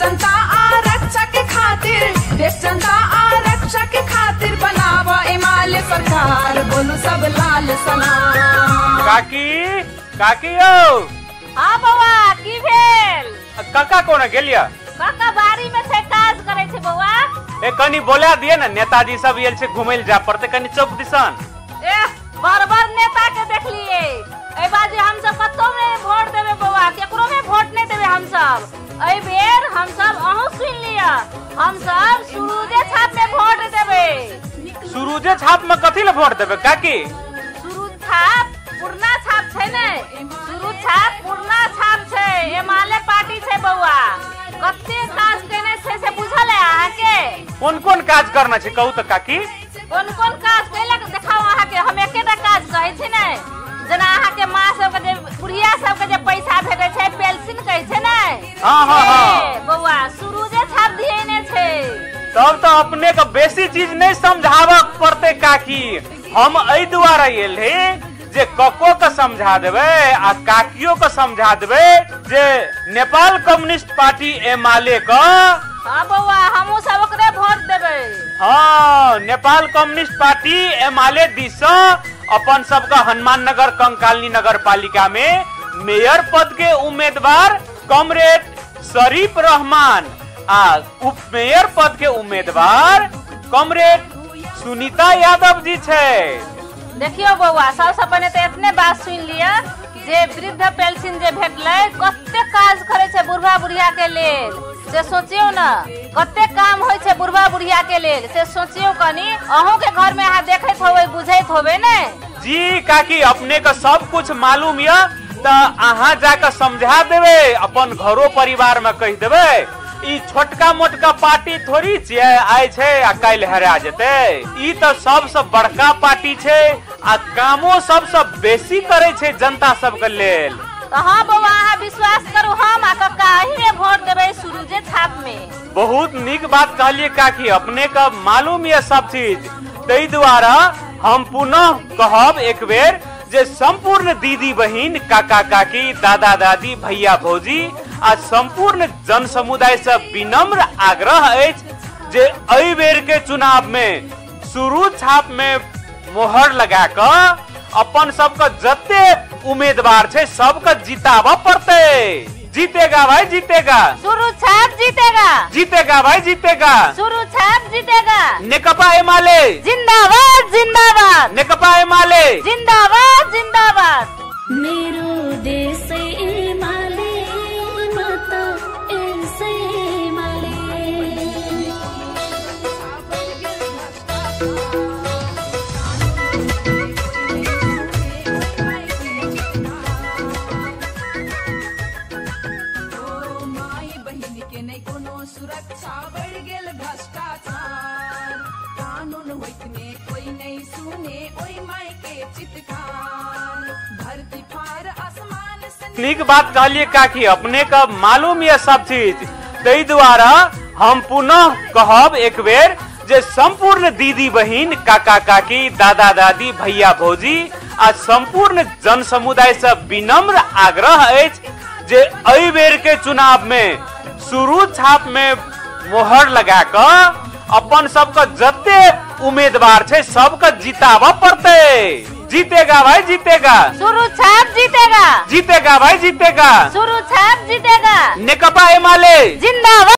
जनता आरक्षा के खातिर, देश जनता आरक्षा के खातिर बनावा एमाले सरकार, बोलू सब लाल सलाम। काकी काकी यौ। हाँ बौआ की भेल? काका कोना गेलिया? काका बाड़ी में छै, काज करै छै बौआ। ए कनी बोला दिए ना, नेताजी सब आयल छै घुमै लए जाय पड़तै कनी चौक दिसन। ए बरबर नेता के देखलिए, एहि बाजे हमसब कतौ नहीं वोट देबै बौआ, केकरो में वोट नहीं देबै हमसब। एहि बेर हमसब अहूँ सुनि लिअ, हमसब सुरुजे छाप में वोट देबै। सुरुजे छाप में कथी ले वोट देबै काकी? सुरुज छाप पुरना छाप छै ने, सुरुज छाप पुरना छाप छै, एमाले पार्टी छै बौआ। कते काज केने छै से बुझल है अहाँके? कोन कोन काज करना छै कहू तऽ काकी? कोन कोन काज कैलक देखाउ अहाँके, हम एकेटा काज कहै छी ने, जेना अहाँके माँ सबके जे बुढ़िया सबके जे पैसा भेटै छै पेंशन कहै छै ने। हाँ हाँ हाँ बौआ सुरुजे छाप दिएने छै। तब तो अपने के बेसी चीज नहीं समझाबऽ पड़तै काकी। हम एहि दुआरे आयल रही जे कको के समझा देबै आ काकियो के समझा देबै जे नेपाल कम्युनिस्ट पार्टी एमाले के। हाँ बौआ हमहूँ सब ओकरे वोट देबै। हाँ नेपाल कम्युनिस्ट पार्टी एमाले दिस अपन सबके हनुमान नगर कंकालनी नगर पालिका में मेयर पद के उम्मीदवार कॉमरेड शरीफ रहमान आ उप मेयर पद के उम्मीदवार कॉमरेड सुनीता यादव जी छै। देखियो बौआ सबसे पहिले तऽ एतने बात सुनि लिअ जे वृद्ध पेंशन जे भेटलै कते काज करै छै बुढ़वा बुढ़िया के लेल से सोचियौ न, कते काम होइ छै बुढ़वा बुढ़िया के लेल से सोचियौ कनी। अहूँ के घर में अहाँ देखैत होबै बुझैत होबै ने? जी काकी अपने के सब कुछ मालूम य त अहाँ जाके समझा देबै, अपन घरो परिवार में कहि देबै। ई छोटका मोटका पार्टी थोड़ी छियै, आइ छै आ काल्हि हरा जेतै। ई तऽ सबसँ बड़का पार्टी छै आ कामो सबसँ बेसी करै छै जनता सबके लेल। तऽ हाँ बौआ अहाँ विश्वास करू, हम आ कक्का अही में वोट देबै सुरुजे छाप में। बहुत नीक बात कहलिए काकी, अपने के मालूम यऽ सब चीज। ताहि दुआरे हम पुनः कहब एक बेर जे संपूर्ण दीदी बहिन, काका काकी, दादा दादी, भैया भौजी आ संपूर्ण जन समुदाय से विनम्र आग्रह अछि जे एहि बेर के चुनाव में सुरुज छाप में मोहर लगा कऽ अपन सबके जते उम्मीदवार छै सबके जिताबऽ पड़तै। जीतेगा भाई जीतेगा, सुरुज छाप जीतेगा, जीतेगा भाई जीतेगा, सुरुज छाप जीतेगा। नेकपा एमाले जिंदाबाद जिंदाबाद, नेकपा एमाले जिंदाबाद जिंदाबाद। मेरो देश एमाले म त एमाले। सुरक्षा बढ़ गेल भ्रष्टाचार, कानून होइत में कोई नहीं सुने ओई माई के चित्कार, धरती फार आसमान से। नीक बात कहलिए काकी, अपने के मालूम यऽ सब चीज। ताहि दुआरे हम पुनः कहब एक बेर जे संपूर्ण दीदी बहिन, काका काकी, दादा दादी, भैया भौजी आ संपूर्ण जन समुदाय से विनम्र आग्रह अछि जे एहि बेर के चुनाव में सुरुज छाप में मोहर लगा कऽ अपन सबके जते उम्मीदवार छै सबके जिताबऽ पड़तै। जीतेगा भाई जीतेगा, सुरुज छाप जीतेगा, जीतेगा भाई जीतेगा, सुरुज छाप जीतेगा। नेकपा एमाले जिंदाबाद।